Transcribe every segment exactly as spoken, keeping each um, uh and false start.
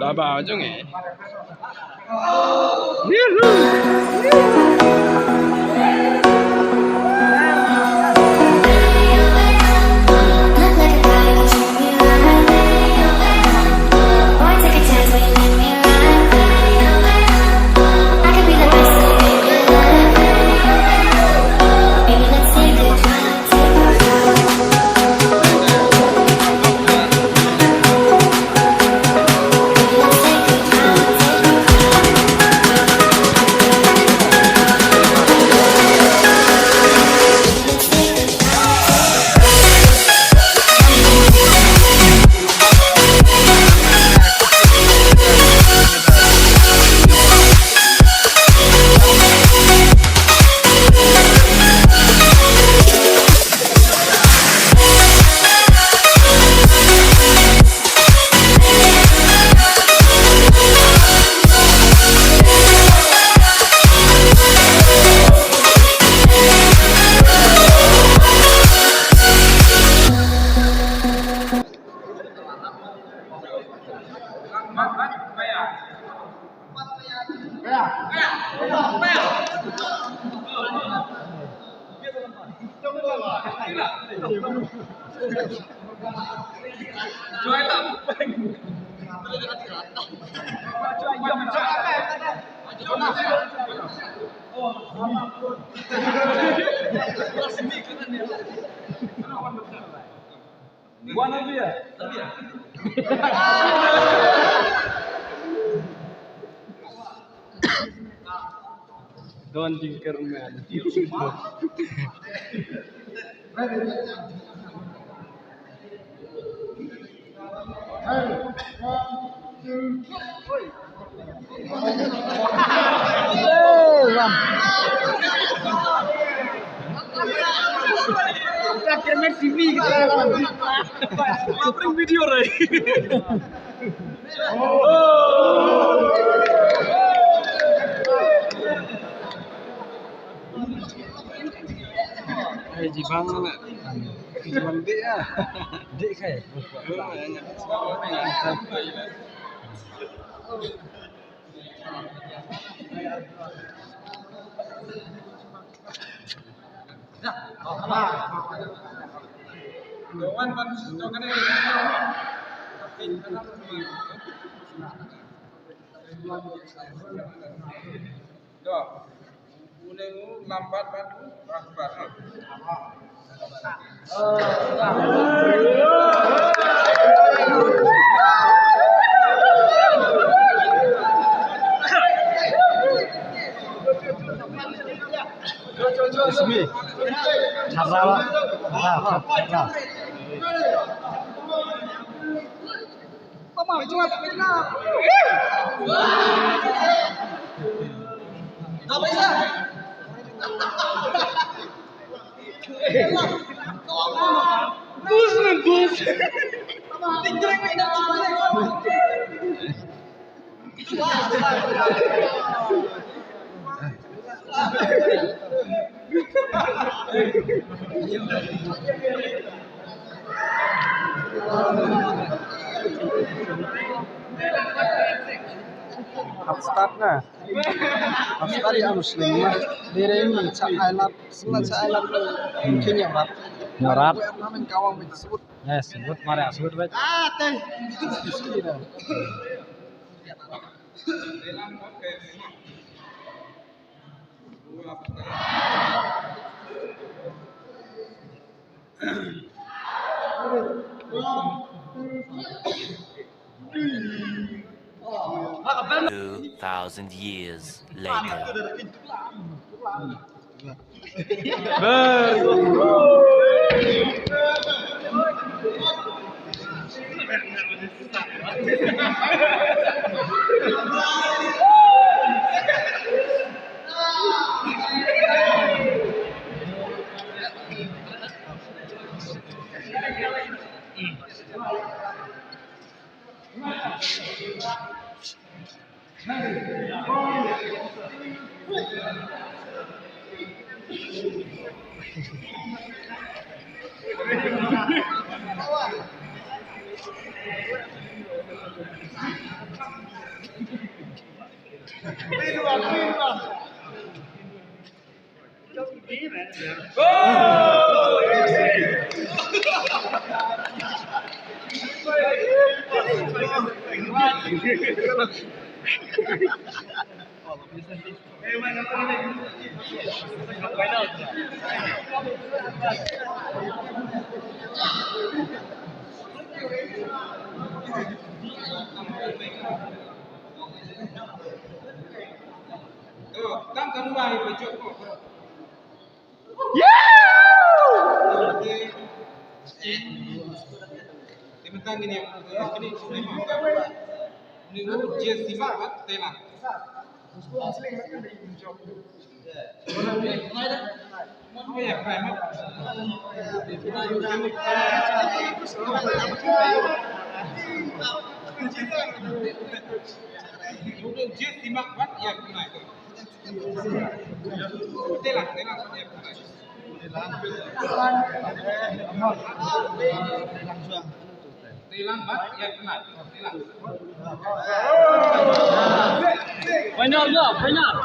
Dah ba jong eh. Don jingkyrmen. Bring video, right? Ai, jibang na. Jibang dih ah. Dih kai. It's me. Charawa. Ra, ra, ra. Bus na bus. Hap start na. Hap start ïa Muslim ma. Dei re ni cha ai lat, sna cha ai lat. Kin ïa rat. Ïa rat. Wer na men kawang men sebut. Eh, sebut mare sebut wei. Ah, teh. Itu sih dah. Two thousand years later. To, tang ka ruwa hi ba jop ko. Te, te mynta ngin ïa, ngin ïa, ngin ïa, Jesse Mark, te la. Final lah, final.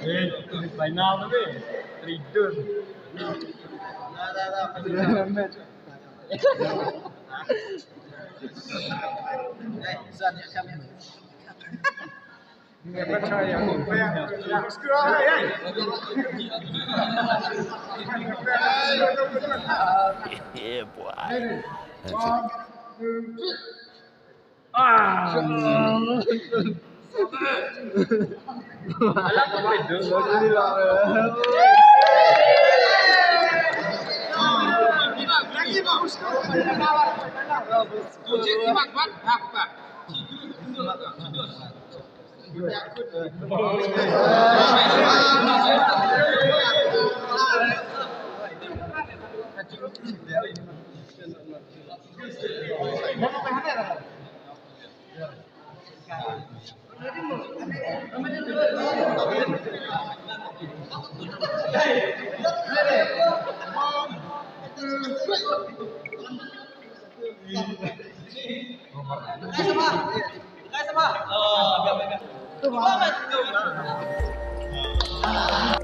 Eh, final ni. Return. Yeah, boy. Ah.